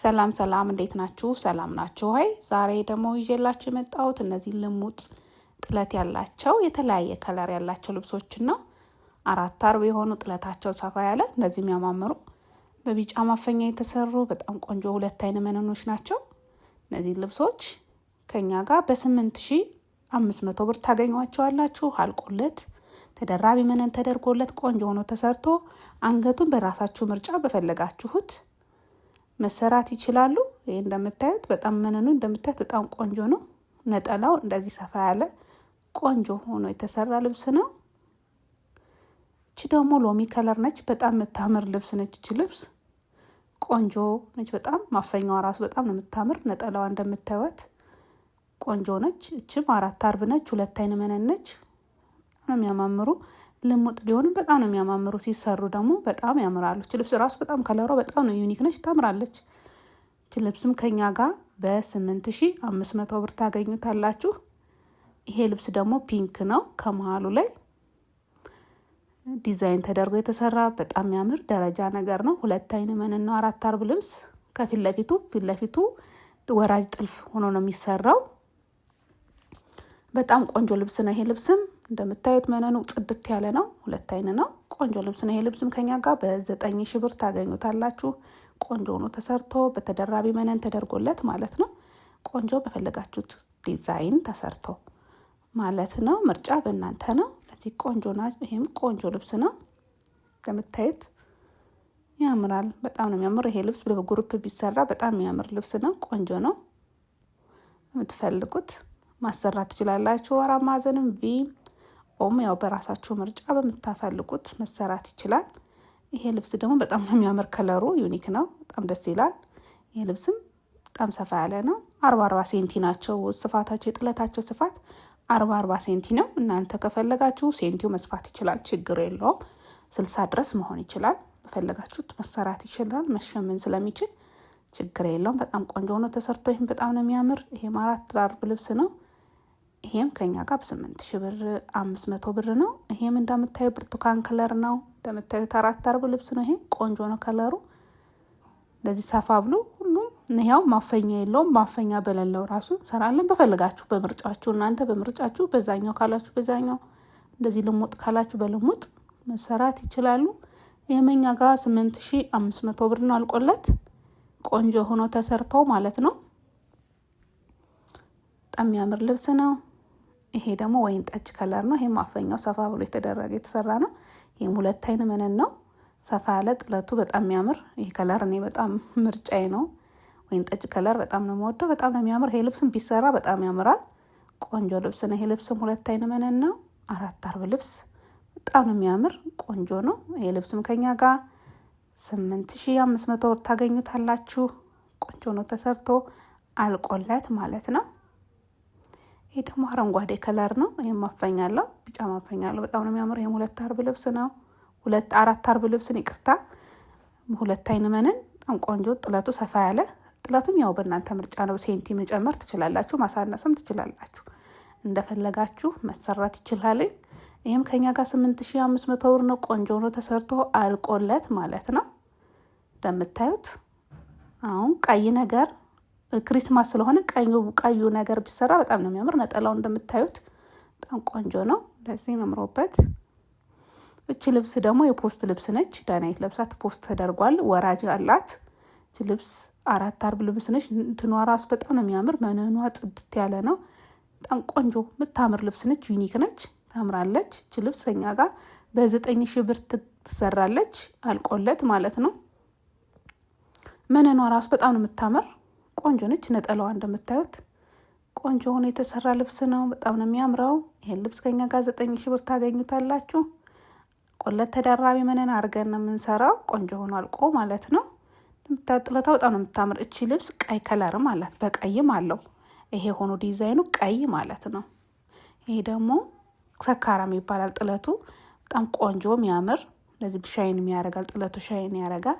ሰላም ሰላም፣ እንዴት ናችሁ? ሰላም ናችሁ ወይ? ዛሬ ደግሞ ይዤላችሁ የመጣሁት እነዚህ ልሙጥ ጥለት ያላቸው የተለያየ color ያላቸው ልብሶችን ነው። አራት አርብ የሆኑ ጥለታቸው ሰፋ ያለ እነዚህ የሚያማምሩ በቢጫ ማፈኛ የተሰሩ በጣም ቆንጆ ሁለት አይነ መነኖች ናቸው። እነዚህ ልብሶች ከኛ ጋር በ8,500 ብር ታገኟቸዋላችሁ። አልቆለት ተደራቢ መነን ተደርጎለት ቆንጆ ሆኖ ተሰርቶ አንገቱን በራሳችሁ ምርጫ በፈለጋችሁት መሰራት ይችላሉ። ይህ እንደምታዩት በጣም መነኑ እንደምታዩት በጣም ቆንጆ ነው። ነጠላው እንደዚህ ሰፋ ያለ ቆንጆ ሆኖ የተሰራ ልብስ ነው። እቺ ደግሞ ሎሚ color ነች። በጣም የምታምር ልብስ ነች። እቺ ልብስ ቆንጆ ነች በጣም ማፈኛዋ ራሱ በጣም ነው የምታምር። ነጠላዋ እንደምታዩት ቆንጆ ነች። እችም አራት አርብ ነች። ሁለት አይን መነን ነች። በጣም ነው የሚያማምሩ። ልሙጥ ቢሆንም በጣም ነው የሚያማምሩ። ሲሰሩ ደግሞ በጣም ያምራሉ። እች ልብስ ራሱ በጣም color ዋ በጣም ነው unique ነች፣ ታምራለች። እች ልብስም ከኛ ጋር በ8,500 ብር ታገኙታላችሁ። ይሄ ልብስ ደግሞ pink ነው። ከመሀሉ ላይ ዲዛይን ተደርጎ የተሰራ በጣም የሚያምር ደረጃ ነገር ነው። ሁለት አይን መነን ነው። አራት አርብ ልብስ ከፊት ለፊቱ ፊት ለፊቱ ወራጅ ጥልፍ ሆኖ ነው የሚሰራው። በጣም ቆንጆ ልብስ ነው። ይሄ ልብስም እንደምታዩት መነኑ ጽድት ያለ ነው። ሁለት አይን ነው። ቆንጆ ልብስ ነው። ይሄ ልብስም ከኛ ጋር በ9,000 ብር ታገኙታላችሁ። ቆንጆ ሆኖ ተሰርቶ በተደራቢ መነን ተደርጎለት ማለት ነው። ቆንጆ በፈለጋችሁት ዲዛይን ተሰርቶ ማለት ነው። ምርጫ በእናንተ ነው። ለዚህ ቆንጆ ና ይሄም ቆንጆ ልብስ ነው። እንደምታዩት ያምራል። በጣም ነው የሚያምር። ይሄ ልብስ በ group ቢሰራ በጣም የሚያምር ልብስ ነው። ቆንጆ ነው። የምትፈልጉት ማሰራት ትችላላችሁ። አራት ማዕዘንም V ም O ም ያው በራሳችሁ ምርጫ በምታፈልጉት መሰራት ይችላል። ይሄ ልብስ ደግሞ በጣም ነው የሚያምር። color ኡ unique ነው። በጣም ደስ ይላል። ይሄ ልብስም በጣም ሰፋ ያለ ነው። 40 40 ሴንቲ ናቸው ስፋታቸው፣ የጥለታቸው ስፋት 40 40 ሴንቲ ነው። እናንተ ከፈለጋችሁ ሴንቲው መስፋት ይችላል፣ ችግር የለውም። 60 ድረስ መሆን ይችላል። በፈለጋችሁት መሰራት ይችላል። መሸመን ስለሚችል ችግር የለውም። በጣም ቆንጆ ሆኖ ተሰርቶ ይህም በጣም ነው የሚያምር። ይሄም አራት አርብ ልብስ ነው። ይሄም ከኛ ጋር በ8,500 ብር ብር ነው። ይሄም እንደምታዩ ብርቱካን color ነው። እንደምታዩት አራት አርብ ልብስ ነው። ይሄም ቆንጆ ነው color ኡ እንደዚህ ሰፋ ብሎ ሁሉም ይኸው ማፈኛ የለውም። ማፈኛ በሌለው ራሱ እንሰራለን። በፈለጋችሁ በምርጫችሁ እናንተ በምርጫችሁ በዛኛው ካላችሁ በዛኛው እንደዚህ ልሙጥ ካላችሁ በልሙጥ መሰራት ይችላሉ። ይህም እኛ ጋር 8,500 ብር ነው አልቆለት ቆንጆ ሆኖ ተሰርቶ ማለት ነው። በጣም የሚያምር ልብስ ነው። ይሄ ደግሞ ወይን ጠጅ color ነው። ይሄም ማፈኛው ሰፋ ብሎ የተደረገ የተሰራ ነው። ይሄም ሁለት አይን መነን ነው። ሰፋ ያለ ጥለቱ በጣም የሚያምር ይሄ color እኔ በጣም ምርጫዬ ነው። ወይን ጠጅ color በጣም ነው የምወደው። በጣም ነው የሚያምር። ይሄ ልብስም ቢሰራ በጣም ያምራል። ቆንጆ ልብስ ነው። ይሄ ልብስም ሁለት አይን መነን ነው። አራት አርብ ልብስ በጣም ነው የሚያምር። ቆንጆ ነው። ይሄ ልብስም ከኛ ጋር 8,500 ብር ታገኙታላችሁ። ቆንጆ ነው ተሰርቶ አልቆለት ማለት ነው። ይሄ ደግሞ አረንጓዴ color ነው። ይሄም ማፈኛ አለው፣ ቢጫ ማፈኛ አለው። በጣም ነው የሚያምር። ይሄም ሁለት አርብ ልብስ ነው። ሁለት አራት አርብ ልብስን ይቅርታ፣ ሁለት አይን መነን በጣም ቆንጆ ጥለቱ ሰፋ ያለ ጥለቱም ያው በእናንተ ምርጫ ነው። ሴንቲ መጨመር ትችላላችሁ፣ ማሳነስም ትችላላችሁ። እንደፈለጋችሁ መሰራት ይችላል። ይህም ከኛ ጋር 8,500 ብር ነው። ቆንጆ ሆኖ ተሰርቶ አልቆለት ማለት ነው። እንደምታዩት አሁን ቀይ ነገር Christmas ስለሆነ ቀዩ ነገር ቢሰራ በጣም ነው የሚያምር። ነጠላው እንደምታዩት በጣም ቆንጆ ነው። እንደዚህ መምሮበት። እቺ ልብስ ደግሞ የ post ልብስ ነች። ዳናይት ለብሳት post ተደርጓል። ወራጅ አላት። እቺ ልብስ አራት አርብ ልብስ ነች። እንትኗ ራሱ በጣም ነው የሚያምር። መነኗ ጽድት ያለ ነው። በጣም ቆንጆ የምታምር ልብስ ነች። unique ነች። ታምራለች። እቺ ልብስ ከኛ ጋር በ9,000 ብር ትሰራለች። አልቆለት ማለት ነው። መነኗ ራሱ በጣም ነው የምታምር። ቆንጆ ነች። ነጠላዋ እንደምታዩት ቆንጆ ሆኖ የተሰራ ልብስ ነው። በጣም ነው የሚያምረው። ይሄን ልብስ ከኛ ጋር 9,000 ብር ታገኙታላችሁ። ቆለት ተደራቢ መነን አድርገን ነው የምንሰራው። ቆንጆ ሆኖ አልቆ ማለት ነው። ጥለቷ በጣም ነው የምታምር። እቺ ልብስ ቀይ color ም አላት፣ በቀይም አለው። ይሄ ሆኖ ዲዛይኑ ቀይ ማለት ነው። ይሄ ደግሞ ሰካራም ይባላል። ጥለቱ በጣም ቆንጆ የሚያምር እንደዚህ shine ያደርጋል። ጥለቱ shine ያደርጋል።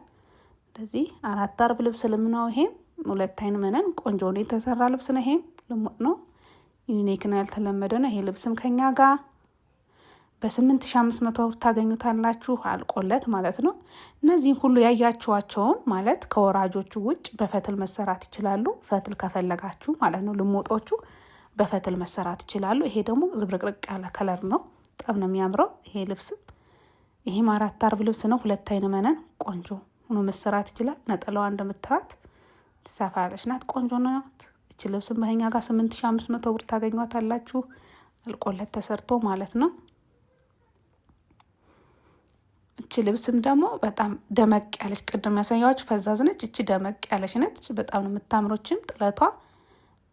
እንደዚህ አራት አርብ ልብስ ልም ነው። ይሄም ሁለት አይን መነን ቆንጆ ሆኖ የተሰራ ልብስ ነው። ይሄም ልሙጥ ነው። unique ነው፣ ያልተለመደ ነው። ይሄ ልብስም ከኛ ጋር በ8500 ብር ታገኙታላችሁ፣ አልቆለት ማለት ነው። እነዚህን ሁሉ ያያችኋቸውን ማለት ከወራጆቹ ውጭ በፈትል መሰራት ይችላሉ። ፈትል ከፈለጋችሁ ማለት ነው። ልሙጦቹ በፈትል መሰራት ይችላሉ። ይሄ ደግሞ ዝብርቅርቅ ያለ color ነው። በጣም ነው የሚያምረው ይሄ ልብስም። ይሄም አራት አርብ ልብስ ነው። ሁለት አይን መነን ቆንጆ ሆኖ መሰራት ይችላል። ነጠላዋ እንደምታዩት ሰፋ ያለች ናት። ቆንጆ ናት። እች ልብስም በኛ ጋር 8500 ብር ታገኟታላችሁ። አልቆለት ተሰርቶ ማለት ነው። እቺ ልብስም ደግሞ በጣም ደመቅ ያለች ቅድም ያሳያችሁ ፈዛዝ ነች። እቺ ደመቅ ያለች ነች። በጣም ነው የምታምሮችም ጥለቷ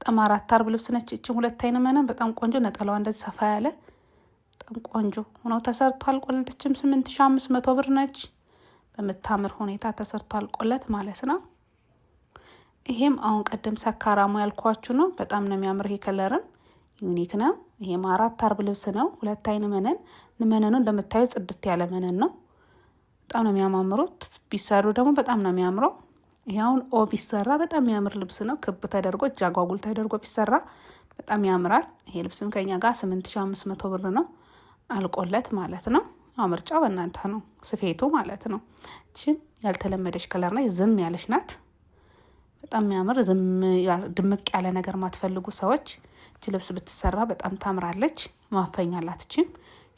በጣም አራት አርብ ልብስ ነች። እቺ ሁለት አይን መነን በጣም ቆንጆ ነጠላዋ እንደዚህ ሰፋ ያለ በጣም ቆንጆ ሆኖ ተሰርቶ አልቆለትችም። 8500 ብር ነች። በምታምር ሁኔታ ተሰርቶ አልቆለት ማለት ነው። ይሄም አሁን ቀደም ሰካራሙ ያልኳችሁ ነው። በጣም ነው የሚያምር። ይሄ color ም unique ነው። ይሄም አራት አርብ ልብስ ነው። ሁለት አይን መነን መነኑ እንደምታዩ ጽድት ያለ መነን ነው። በጣም ነው የሚያማምሩት። ቢሰሩ ደግሞ በጣም ነው የሚያምረው። ይሄ አሁን ኦ ቢሰራ በጣም የሚያምር ልብስ ነው። ክብ ተደርጎ እጅ አጓጉል ተደርጎ ቢሰራ በጣም ያምራል። ይሄ ልብስም ከኛ ጋር 8500 ብር ነው አልቆለት ማለት ነው። ያው ምርጫው በእናንተ ነው፣ ስፌቱ ማለት ነው። እቺም ያልተለመደች color ነች፣ ዝም ያለች ናት። በጣም የሚያምር ዝም ድምቅ ያለ ነገር ማትፈልጉ ሰዎች እቺ ልብስ ብትሰራ በጣም ታምራለች። ማፈኛ አላት። እቺም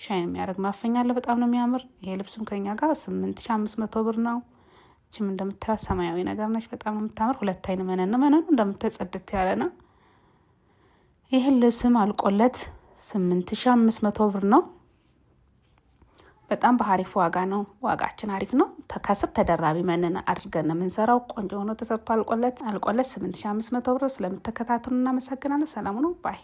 shine የሚያደርግ ማፈኛ አለ። በጣም ነው የሚያምር። ይሄ ልብስም ከኛ ጋር 8500 ብር ነው። እቺም እንደምታዩት ሰማያዊ ነገር ነች። በጣም ነው የምታምር። ሁለት አይን መነን ነው። መነኑ እንደምታዩት ጽድት ያለ ነው። ይህን ልብስም አልቆለት 8500 ብር ነው። በጣም በአሪፍ ዋጋ ነው። ዋጋችን አሪፍ ነው። ከስር ተደራቢ መነን አድርገን ነው የምንሰራው። ቆንጆ ሆኖ ተሰርቶ አልቆለት 8500 ብር። ስለምትከታተሉ እናመሰግናለን። ሰላም ነው bye።